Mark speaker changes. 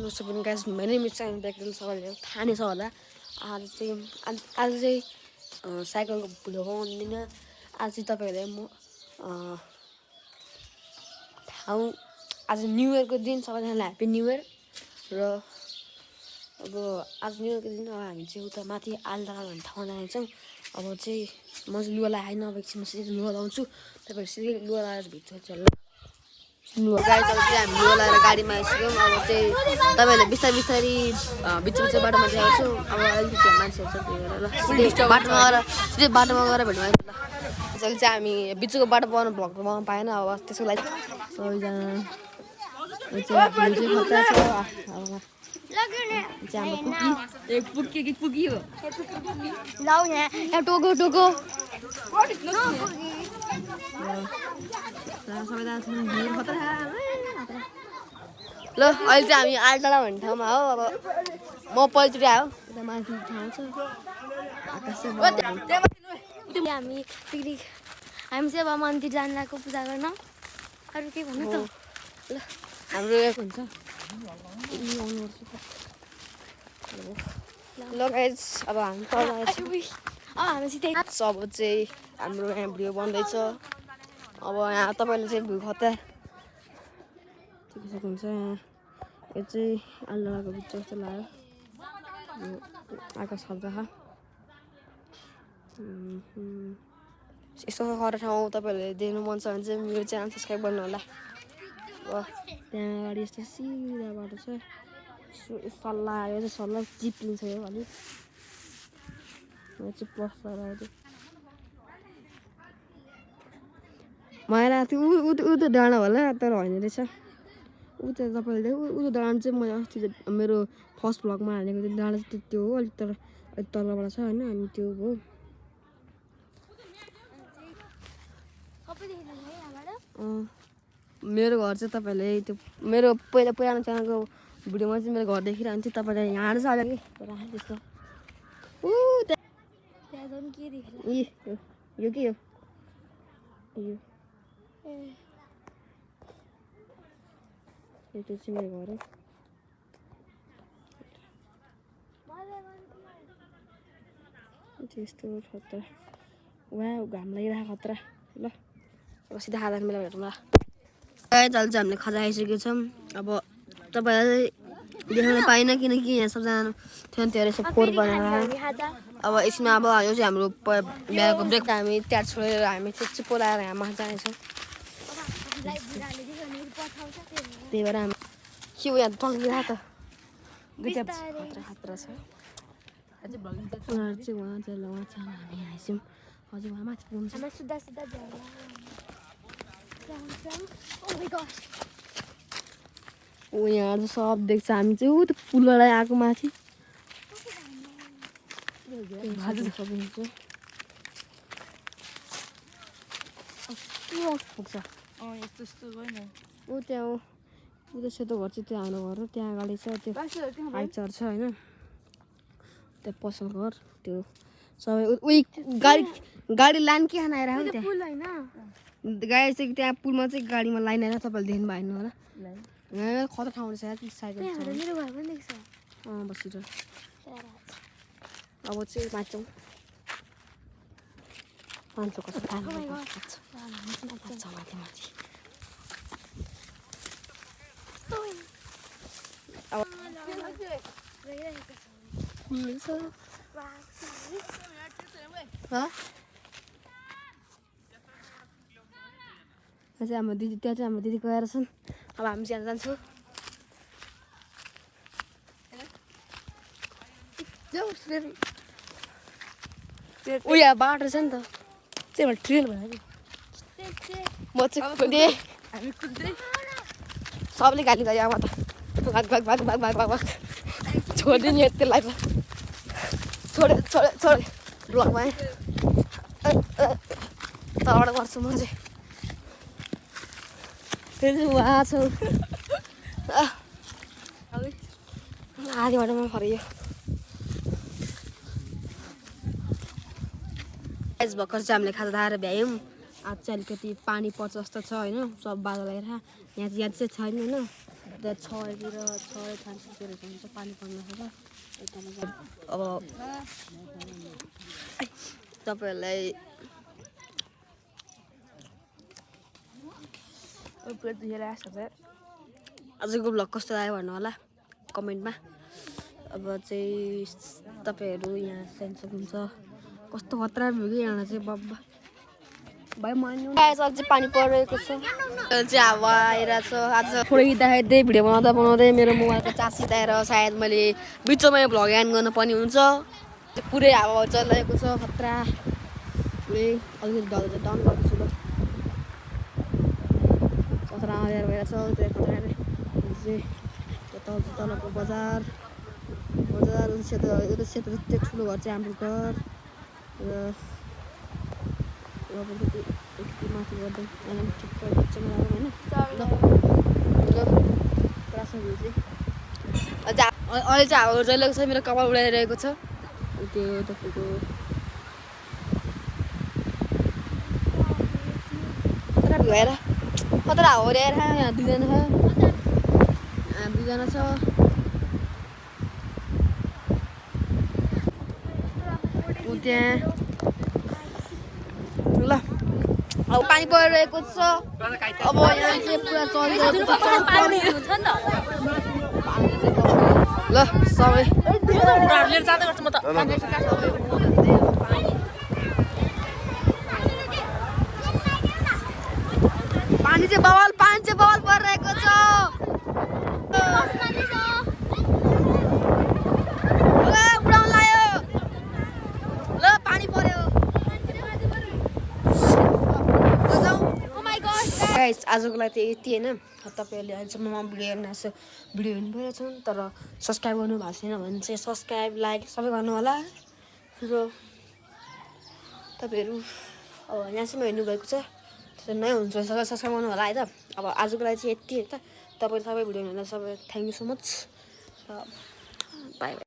Speaker 1: what's up guys, my name is Simon Bechdel. सबैले थाहा नै छ होला आज चाहिँ साइकलको भ्लग आउँदैन आज चाहिँ तपाईहरुलाई म आज न्यू इयरको दिन सबैजनालाई ह्यापी न्यू इयर र अब आज न्यू इयरको दिन हामी चाहिँ उता माथि आलडाँडा भन्ने ठाउँमा जान्छौँ अब चाहिँ म चाहिँ लुगा लगाइन अब एकछिन सिधै लुगा लाउँछु तपाईहरु सिधै लुगा लगाएर भित्र चल्नु गाडी चलाउँदै हामी लुगा लगाएर गाडीमा आइसक्यौँ अब चाहिँ तपाईहरुले बिस्तारै बिच बाटोमा जान्छु अब अलिकति मान्छेहरु छ त्यही भएर ल सिधै बाटोमा गएर भेटौँ ल चाहिँ हामी बिचको बाटो पाउनु भ्लग बनाउन पाएन अब त्यसको लागि सबैजना पुगी हो
Speaker 2: लाउ यहाँ टोको
Speaker 1: ल अहिले चाहिँ हामी आलडाँडा भन्ने ठाउँमा हो अब म पहिलोचोटि आयो उता माथि ठाउँ छ
Speaker 2: हामी पिकनिक हामी चाहिँ अब मन्दिर जान लागेको पूजा गर्न अरू के भन्नु त
Speaker 1: ल हाम्रो एक हुन्छ ल गाइस अब हामी तल
Speaker 2: हामी सिधै
Speaker 1: अब चाहिँ हाम्रो यहाँ भिडियो बन्दैछ अब यहाँ तपाईले चाहिँ भ्यू खतरा सक्नुहुन्छ यो चाहिँ आलडाँडाको बिच जस्तो लाग्यो आकाश खतरा यस्तो खतरा ठाउँ तपाईहरुले देख्नु मन छ भने चाहिँ मेरो च्यानल सब्स्क्राइब गर्नु होला अब त्यहाँ अगाडि यस्तो सिधा बाटो छ सल्लाह आयो चाहिँ सल्लाह जिप लिन्छ यो अलिक चाहिँ प्लस लगाएर मलाई लाग्थ्यो ऊ त डाँडा होला तर होइन रहेछ ऊ त तपाईँले ऊ त डाँडा चाहिँ मैले अस्ति मेरो फर्स्ट भ्लगमा हालेको त्यो डाँडा चाहिँ त्यो हो अलिक तर अलिक तलबाट छ होइन अनि त्यो हो मेरो घर चाहिँ तपाईँले त्यो मेरो पुरानो च्यानलको भिडियोमा चाहिँ मेरो घर देखिरहन्थ्यो तपाईँले यहाँ छ अलिक त्यस्तो यो के हो यो चाहिँ मेरो घर हो त्यस्तो खतरा वा घाम लागिरहेको खतरा ल अब सिधा खाजा मेला भेटौँ ल अहिले चाहिँ हामीले खाजा खाइसकेको छौँ अब तपाईँलाई देखाउन पाइनँ किनकि यहाँ सबजना थियो त्यो रहेछ फोहोर बनाएर अब यसमा अब यो चाहिँ हाम्रो बिहाको ब्रेक हामी त्यहाँ छोडेर हामी चाहिँ चिप्पो लगाएर यहाँ माथि जानेछौँ त्यही भएर हामी के हो यहाँ टल्किरहेको त दुईवटा खतरा छ उनीहरू चाहिँ उहाँ चाहिँ ल उहाँ चाहिँ हामी आइसक्यौँ हजुर उहाँ माथि पुग्छ ऊ यहाँ चाहिँ सब देख्छ हामी चाहिँ ऊ त पुलबाट आएको माथि पुग्छ ऊ त्यहाँ ऊ त सेतो घर चाहिँ त्यो हाम्रो घर हो त्यहाँ अगाडि छ त्यो हाइट चढ छ होइन त्यो पसल घर त्यो सबै उही गाडी लाइन के खान आइरहेको त्यहाँ गाडी चाहिँ त्यहाँ पुलमा चाहिँ गाडीमा लाइन आएर तपाईँले देख्नु भएन होला यहाँ खतरा ठाउँ रहेछ साइकल बसिर अब चाहिँ मान्छौँ मान्छे कस्तो माथि माथि हाम्रो दिदी त्यहाँ चाहिँ हाम्रो दिदी गएर छन् अब हामी जान जान्छौँ उयो बाटो रहेछ नि त त्यही भएर ट्रेल भयो म चाहिँ कुदेँ सबले गाली गरे अब त भाग भाग भाग भाग भाग भाग भाग छोडिदिने त्यसलाई त छोडे ब्लकमा तलबाट गर्छु म चाहिँ फेरि उहाँ छु आधी बाटोमा फर्कियो भर्खर चाहिँ हामीले खाजा खाएर भ्यायौँ आज चाहिँ अलिकति पानी पर्छ जस्तो छ होइन सब बादल आएर यहाँ चाहिँ छैन होइन त्यहाँ 6:30 हुन्छ पानी पर्न छ अब तपाईँहरूलाई आजको भ्लग कस्तो आयो भन्नु होला कमेन्टमा। अब चाहिँ तपाईँहरू यहाँ जान सक्नुहुन्छ कस्तो खतरा भयो कि यहाँ चाहिँ बब्बा भाइ अझै पानी परिरहेको छ चाहिँ हावा आइरहेको छ। आज थोरै देखाइदिएँ भिडियो बनाउँदै मेरो मोबाइलको चार्ज सिधाएर सायद मैले बिचमा भ्लग एन्ड गर्न पर्ने हुन्छ। पुरै हावा चलिरहेको छ खतरा पुरै अलिकति डल्लो डाउन गर्दैछु ल खतरा भइरहेको छ तलको बजार सेतो ठुलो घर चाहिँ हाम्रो घर र माथि गर्दै ठिक्क होइन अहिले चाहिँ हावा चलिरहेको छ मेरो कपाल उडाइरहेको छ त्यो तपाईँको खतरा भएर खतरा हावा ल्याएर यहाँ दुईजना छ त्यहाँ ल अब पानी परिरहेको छ अब यहाँ चाहिँ पुरा चलिरहेको छ ल सबै पानी चाहिँ बवाल परिरहेको छ उडाउन लाग्यो ल पानी पर्यो गाइस आजको लागि चाहिँ यति होइन तपाईँहरूले अहिलेसम्म भिडियो हेर्नु भइरहेछन् तर सब्सक्राइब गर्नु भएको छैन भने चाहिँ सब्सक्राइब लाइक सबै गर्नु होला र तपाईँहरू अब यहाँसम्म हेर्नुभएको छ त्यसो नै हुन्छ सब्सक्राइब गर्नु होला है त। अब आजको लागि चाहिँ यति हो त तपाईँहरू सबै भिडियो हेर्नु सबै थ्याङ्क यू सो मच र बाई बाई।